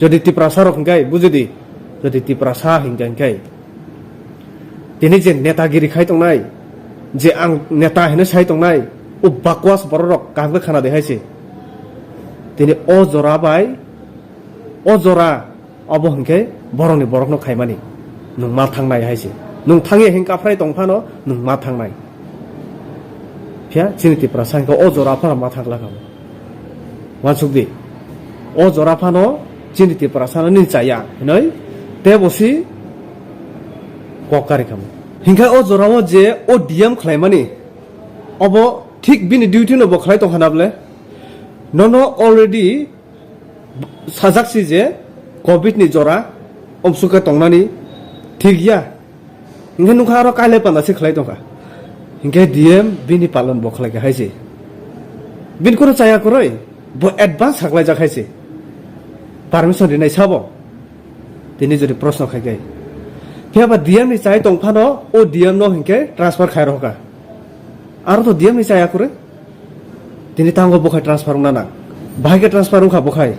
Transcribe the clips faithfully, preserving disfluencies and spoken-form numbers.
Jodi Tiprasa rok hingkai, bujidi, jodi Tiprasa hingka hingkai, tini je netagiri khai tongnai, je ang neta hino sai tongnai, o bakwas borok rok kaham khe khana de hai se. Tini o jora bai, o jora obo hingke borokni borokno khaimani. Nwng ma thangnai hai se. Nwng thangya hingka phrai tong phano nwng ma thangnai. Phiya chini Tiprasa hingke o jora phano ma thangla kamo. Wansuk di. O jora phano chini Tiprasa no ni chaya hinoi tebo si kok kari kamo. Hingke o jora o je o D M khlaimani obo thik bini duty no bo khlai tong khana bole. Nono already sajak si je covid ni jora omsuk khe tongnani thik ya. Hingke nukha aro kailai panda se khlai tongkha. Hingke D M bini palon bo khlai kha hai se. Bini kono chaya kwrwi, bo advance saklai jak hai se. Permission rinai sabo. Tini jodi proshno khai kai. Phiya ba D M ni chai tong phano o D M no hingke transfer khai rohka. Aro to D M ni chaya kwrwi. Tini tango bokhai transfer wngna nang. Bahai khe transfer wngkha bokhai.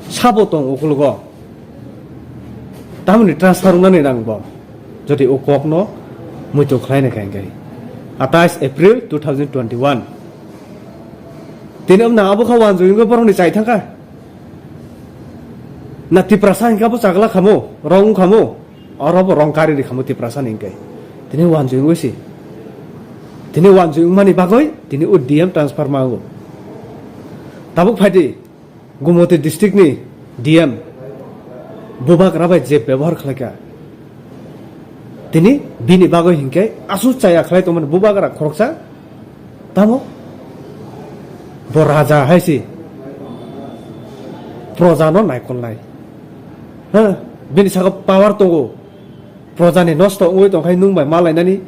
Sabo tong ukulugo. Tamoni transfer wngnani nang bo. Jodi o kokno muitu khlai nai kha hingke. Atais April two thousand twenty-one. Tini wngna abo kha wanjui wngwi borokni chai thangkha. Na Tiprasa hingke abo chagla khamu, rong khamu. Oro bo rong kari ri khamu Tiprasa ni hingke. Tini wanjui wngwi si. Tini wanjui wngmani bagwi tini o D M transfer mango. Tabuk phaidi Gumoti district ni D M bubagra bai je bebohar khlaikha. Tini bini bagwi hingke asu chaya khlai tongmani bubagra khoroksa. Tamo? Bo raja hai si. Proja no naikolnai. Ha? Bini saka power tongo. Proja ni nosto wngwi tongkhai nwng bai malainani,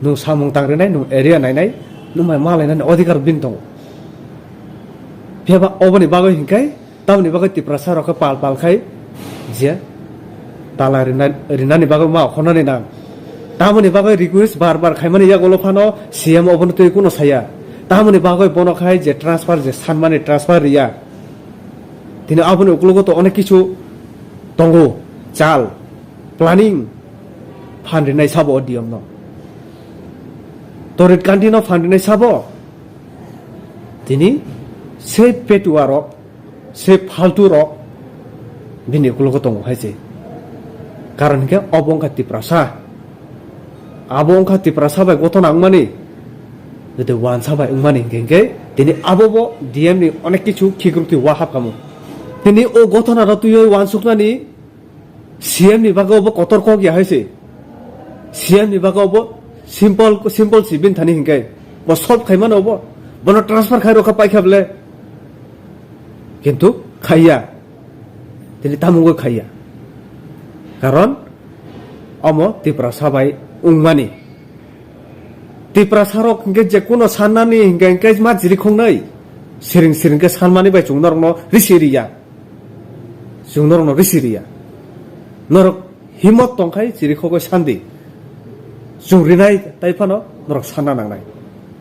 nwng samung tangrinai, nwng area nainai, nwng bai malainani odhikar bini tongo. Phiya ba oboni bagwi hinkhai, tamoni bagwi Tiprasa rok khe pal pal khai je tala rina-, rinani bagwi ma okhornani nang. Tamoni bagwi request bar bar khaimani yagulo phano C M obono twi kuno saya. Tamoni bagwi bono khai je transfer je sanmani transfer riya. Tini aboni ukologo to onek kichu tongo, chal, planning, phan rinai sabo o D M no. Torit Kandi no phan rinai sabo. Tini se petua rok, se phaltu rok bini ukologo tongo hai se. Karon hinkhe obo wngkha Tiprasa. Abo wngkha Tiprasa bai gothona wngmani. Jodi wansa bai wngmani hinkhe, hinkhe tini abo bo D M ni onek kichu khikruk twi wahap kamo. Tini o gothona rok twiwi wansuknani C M ni bagwi obo kotor kok ya hai se. C M ni bagwi obo simple, simple si bini thani hinkhe. Bo solve khai mano obo. Bono transfer khai rokha paikha bole. Kintu khaiya. Tini tamungwi khaiya. Karon omo Tiprasa bai wngmani. Tiprasa rok hinkhe je kuno sannani hinkhe, hinkhe ma chirikhoknai. Siring siring khe sanmani bai chwng norokno risi riya. Chwng norokno risi riya. Norok himot tongkhai chirikhogwi sandi. Chwng rinai tai phano norok sanna nangnai.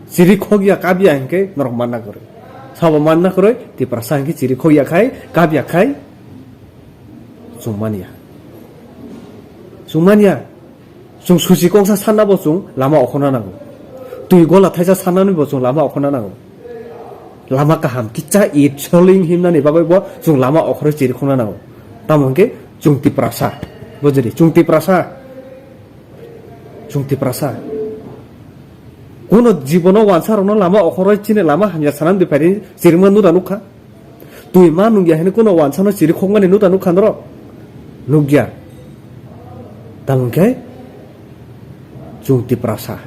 Chirikhokya kabya hinkhe norok manna kwrwi. Sabo manna kwrwi Tiprasa hinkhe chirikhokya khai, kabya khai chwng manya. Chwng manya. Chwng susi koksa sanna bo chwng lama okhorna nango. Twi gola thaisa sannani bo chwng lama okhorna nango. Lama kaham kicha it soling himnani bagwi bo chwng lama okhorwi chirikhokna nango. Tamo hinkhe chwng Tiprasa. Bujidi, chwng Tiprasa. Chwng Tiprasa. Kuno jibono wansa rokno lama okhorwi chini lama hamya sanani bwphari chirima nuda nukha. Twi ma nukya hwnwi kuno wansano chirikhokmani nuda nukha norok? Nukya. Tamo hinkhe chwng Tiprasa.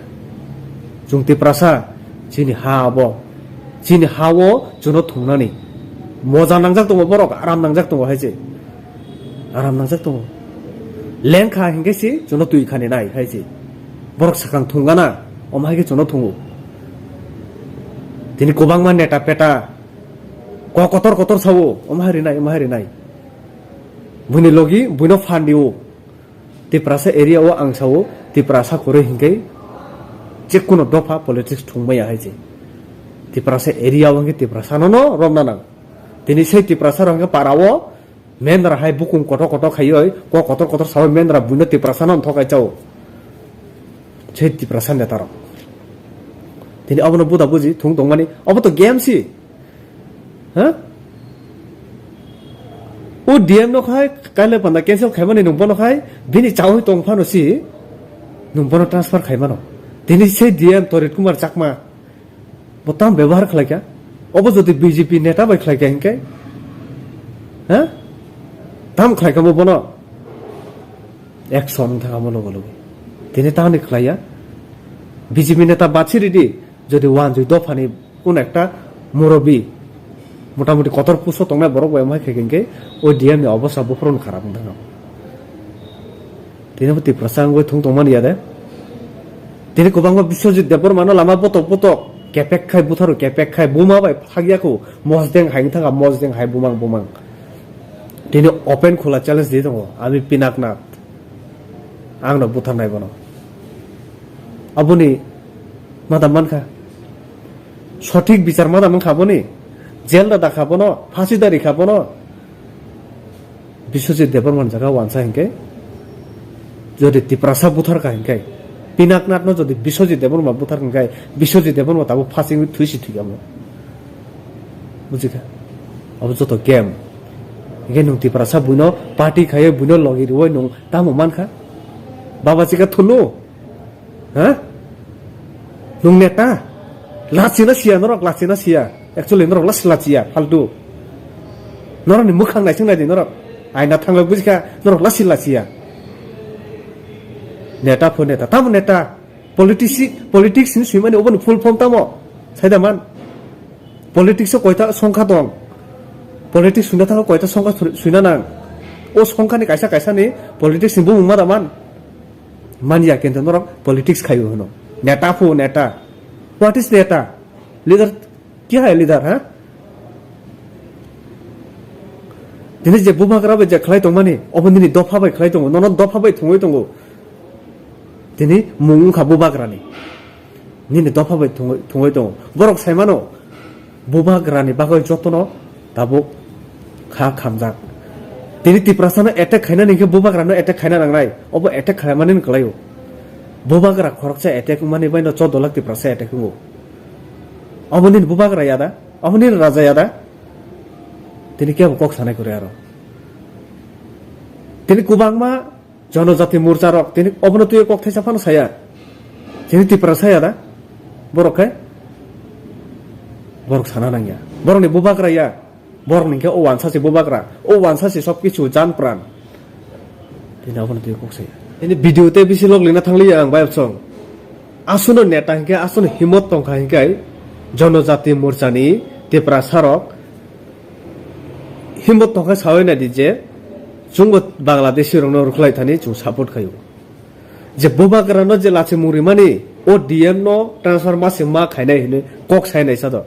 Chwng Tiprasa, chini ha abo. Chini ha-o chwngno thungnani. Moja nangjak tongo borok, aram nangjak tongo hai se. Aram nangjak tongo. Lengkha hinkhe se chwngno twi khani nai hai se. Borok swkang thungana, omo hai khe chwngno thungo. Tini kwbangma neta peta kok kotor kotor sao, omo hai rinai, omo hai rinai. Buini logi buino phan dio. Tiprasa area o ang sao, Tiprasa kwrwi hinkhe jekuno dopha politics thwngmaya hai se. Tiprasa area o hinkhe Tiprasa no no romna nang. Tini sei Tiprasa rok hwnkhe para o mendra hai bukung kotor kotor khaioi, kok kotor kotor sao mendra buino Tiprasa no thok kai chao. Sei Tiprasa neta rok. Tini abono buda buji thung tongmani, obo to game si. Ha? O D M no khai, kaile panda cancel khaimani nung bono khai, bini chawi tong phano si, nung bono transfer khaimano. Tini sei D M Torit Kumar Chakma, bo tam bebohar khlaikha? Obo jodi B J P neta bai khlaikha hinkhe? Ha? Tam khlaikha bo bono? Action wng thangkha mo logo logo. Tini tamni khlaiya? B J P neta bachi ridi, jodi wanjui dophani kun ekta murabi, motamoti kotor puso tongnai borok bai omo hai khe hinkhe o D M ni obosta buphuru kharap wng thangkha. Tini bo Tiprasa wngwi thung tongmani ya de. Tini kwbangma Biswajit Debbarma no lama botok botok kepek khai butharo, kepek khai buma bai phagya kho, Mosdeng hai wng thangkha, Mosdeng hai bumang bumang. Tini open khula challenge di tongo, ami Pinaknath. Ang no butharnai bono. Aboni mada mankha. Sothik bichar mada mankha boni. Jel da dakha bono, phasi da rikha bono. Biswajit Debbarma ni jaga wansa hinkhe, jodi Tiprasa butharkha hinkhe, Pinaknath no jodi Biswajit Debbarma butharkha hinkhe, Biswajit Debbarma tabuk phasi wngwi thwisi thwikha mo. Bujikha? Abo joto game. Hinkhe nwng Tiprasa buino party khaiwi buino logi rwui nwng tamo mankha? Baba chikha thulu? Ha? Nwng neta? Lachina siya norok, lachina siya. Actually norok lasi lachiya, faltu. Norokni mwkhang naising naidi norok. Aina thanglai bujikha, norok lasi lachiya. Neta pho neta, tamo neta? Politics, politics ni swimani oboni full form tamo? Saida man. Politics o koita songkha tong? Politics swina thangkha koita songkha swi-, swina nang? O songkhani kaisa kaisa ni politics ni bumung ma da man? Manya kintu norok politics khaio hwno. Neta pho neta. What is neta? Leader, kya hai leader, ha? Tini je bubagra bai je khlai tongmani, obo nini dopha bai khlai tongo, nono dopha bai thwngwi tongo. Tini mung wngkha bubagrani. Nini dopha bai thwngwi, thwngwi tongo. Borok saimano, bubagrani bagwi jotono tabuk kha khamjak. Tini Tiprasano attack khainani hinkhe bubagrano attack khaina nangnai. Obo attack khlaimani kwlaio. Bubagra khoroksa attack wngmani baino choudo lakh Tiprasa attack wngo. Obo nini bubagra ya da? Obo nini raja ya da? Tini kebo kok sanai kwrwi aro. Tini kwbangma Jonojati Morcha rok tini obono twiwi kok thaisa phano saya. Tini Tiprasa ya da? Borok khe? Borok sana nangya. Borokni bubagra ya. Borok ni khe o wansa se bubagra. O wansa se sob kichu jan pran. Tini obono twiwi kok saya. Tini video tei bisi log lina thangliya ang bayapsong. Aswkno neta hinkhe, aswkno himot tongkha hinkhe, Jonojati Morchani Tiprasa rok himot tongkha sawi naidi je chwngbo Bangladeshi rokno rwkhlai thani chwng support khaio. Je bubagrano je lachi mungrimani o D M no transfer ma se ma khainai hinwi kok sai naisa do.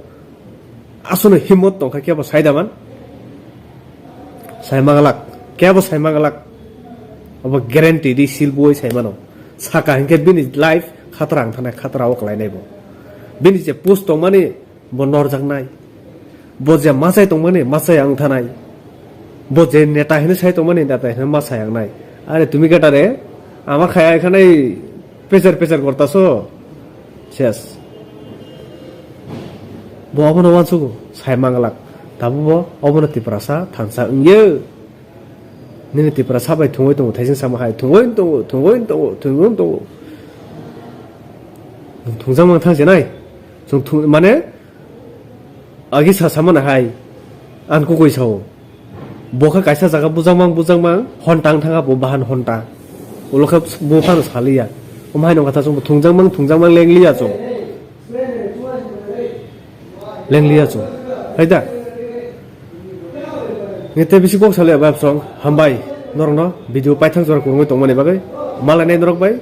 Aswkno himot tongkha kebo sai da man? Sai manglak, kebo sai manglak. Obo guarantee di sil bui sai mano. Saka hinkhe bini life khatra ang thanai khatra o kwlainai bo. Bini je post tongmani bo norjaknai. Bo je machai tongmani machai ang thanai. Bo je neta hinwi sai tongmani neta hinwi machai ang nai. Are tumi gata re ama khai ai khanai pecher pecher gortaso. Ses. Bo obono uansugo, sai manglak. Tabuk bo obono Tiprasa thansa wngya. Nini Tiprasa bai thwngwi tongo, thaising sama hai thwngwi tongo, thwngwi tongo, thwngwi tongo. Thwngjak mang thang se nai. Chwng thwng, mane, agi sa sama na hai. Ang kukui sao. Bo khe kaisa jaga bujak mang, bujak mang, honta wng thangkha bo bahan honta. Ulo khe bo phano saliya. Omo hai nokha ta chwng thwngjak mang, thwngjak mang lengliya chwng. Lengliya chwng. Hai da? Nete bisi kok saliya bab song. Hambai. Norokno video paithak jora kwrwngwi tongmani bagwi. Malai nai norok bai.